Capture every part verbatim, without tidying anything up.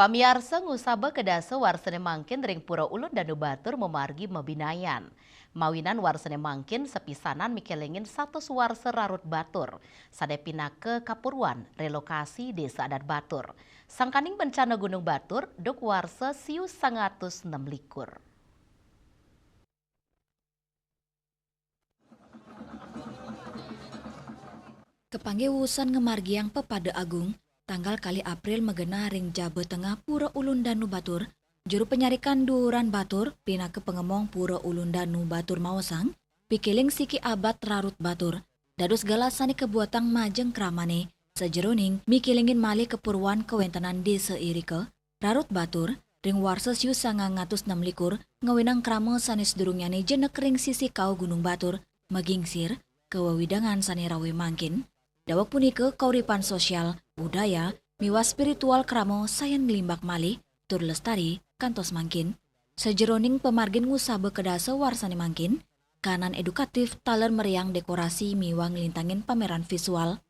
Pamiarsa, ngusaba kedasa warsane mangkin ring Pura Ulun Danu Batur mamargi mabinayan. Mawinan warsane mangkin sapisanan mikelingin satus warsa rarut batur, sane pinaka kapurwan relokasi Desa Adat Batur. Sangkaning bencana Gunung Batur, duk warsa siu sangatus nem likur. Kapanggih wusan ngamargiang pepada agung, tanggal kalih April magenah ring jaba tengah Pura Ulun Danu Batur, juru panyarikan duuran batur, pinaka pangemong Pura Ulun Danu Batur maosang, pikiling siki abad rarut batur, dados galah sane kabuatang majeng kramane, sajeroning mikilingin malih kapurwan kawentenan desa irika, rarut batur, ring warsa siu sangang atus nem likur, ngawinang krama sane sadurungnyane jenek ring sisi kao Gunung Batur, magingsir, kawewidangan sane rawe mangkin. Daweg punika kauripan sosial, budaya, miwah spiritual krama sayan nglimbak malih, tur lestari, kantos mangkin. Sajeroning pamargin ngusaba kedasa warsane mangkin, kanan edukatif taler meriang dekorasi miwah nglintangin pameran visual.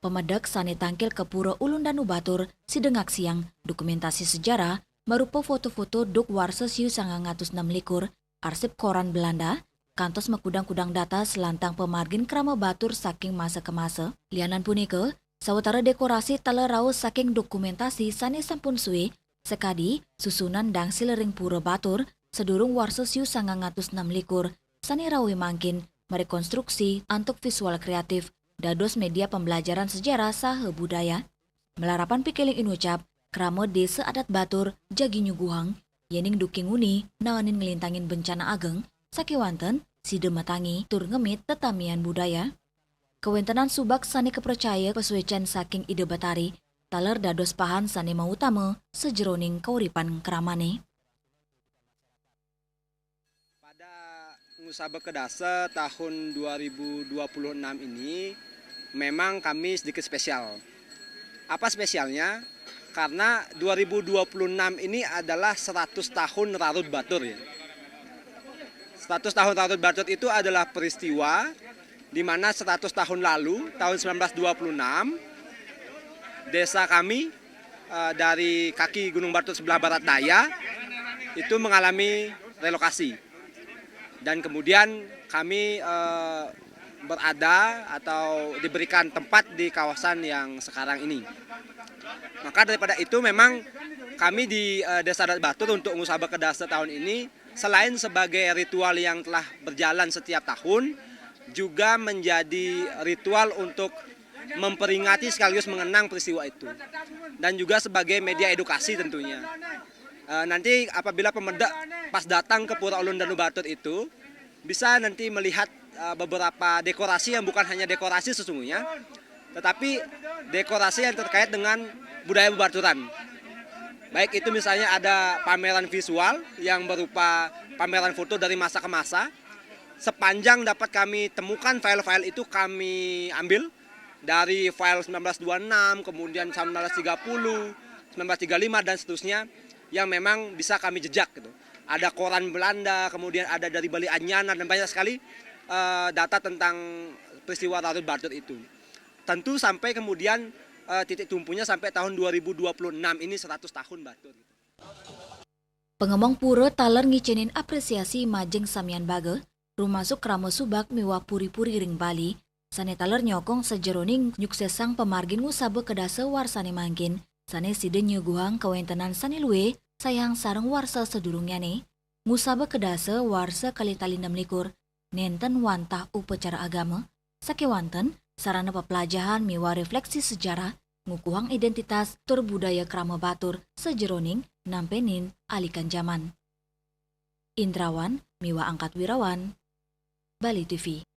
Pamedek sane tangkil ka Pura Ulun Danu Batur, sida ngaksiang dokumentasi sejarah, marupa foto-foto duk warsa siu sangang atus nem likur, arsip koran Belanda, kantos makudang-kudang data selantang pamargin krama batur saking masa ke masa. Lianan punika, sawatara dekorasi taler rauh saking dokumentasi sane sampun sue, sakadi susunan dangsil ring pura batur, sadurung warsa siu sangang atus nem likur, sane rawe mangkin, merekonstruksi antuk visual kreatif, dados media pembelajaran sejarah saha budaya. Malarapan pikiling inucap, krama Desa Adat Batur jagi nyuguhang, yening duke nguni naenin nglintangin bencana ageng, sakewanten sida matangi tur ngemit tetamian budaya. Kawentenan subak sane kapracaya pasuecan saking Ida Batari, taler dados pahan sane mautama sajeroning kauripan kramane. Pada Ngusaba Kedasa tahun dua ribu dua puluh enam ini memang kami sedikit spesial. Apa spesialnya? Karena dua ribu dua puluh enam ini adalah seratus tahun Rarut Batur, ya. Seratus tahun Rarut Batur itu adalah peristiwa di mana seratus tahun lalu, tahun sembilan belas dua puluh enam, desa kami, eh, dari kaki Gunung Batur sebelah barat daya itu mengalami relokasi. Dan kemudian kami, eh, berada atau diberikan tempat di kawasan yang sekarang ini. Maka daripada itu, memang kami di, eh, Desa Adat Batur untuk Ngusaba Kedasa tahun ini, selain sebagai ritual yang telah berjalan setiap tahun, juga menjadi ritual untuk memperingati sekaligus mengenang peristiwa itu. Dan juga sebagai media edukasi tentunya. Eh, nanti apabila pamedek pas datang ke Pura Ulun Danu Batur itu, bisa nanti melihat, eh, beberapa dekorasi yang bukan hanya dekorasi sesungguhnya, tetapi dekorasi yang terkait dengan budaya bebaturan. Baik itu misalnya ada pameran visual yang berupa pameran foto dari masa ke masa. Sepanjang dapat kami temukan, file-file itu kami ambil dari file sembilan belas dua enam, kemudian sembilan belas tiga puluh, sembilan belas tiga lima, dan seterusnya, yang memang bisa kami jejak gitu. Ada koran Belanda, kemudian ada dari Bali Anyanar, dan banyak sekali, eh, data tentang peristiwa Rarut Batur itu. Tentu sampai kemudian, eh, titik tumpunya sampai tahun dua ribu dua puluh enam ini, seratus tahun Batur. Pangemong pura taler ngicenin apresiasi majeng samian baga, rumasuk krama subak miwah puri-puri ring Bali, sane taler nyokong sajeroning nyuksesang pamargin Ngusaba Kedasa warsane mangkin, sane sida nyuguhang kawentenan sane luih, sayang sareng warsa sadurungnyane. Ngusaba Kedasa warsa kalih tali nem likur, nenten wantah upacara agama, sakewanten sarana peplajahan miwah refleksi sejarah, ngukuhang identitas tur budaya krama batur sajeroning nampenin alikan jaman. Indrawan miwah Angkat Wirawan, Bali T V.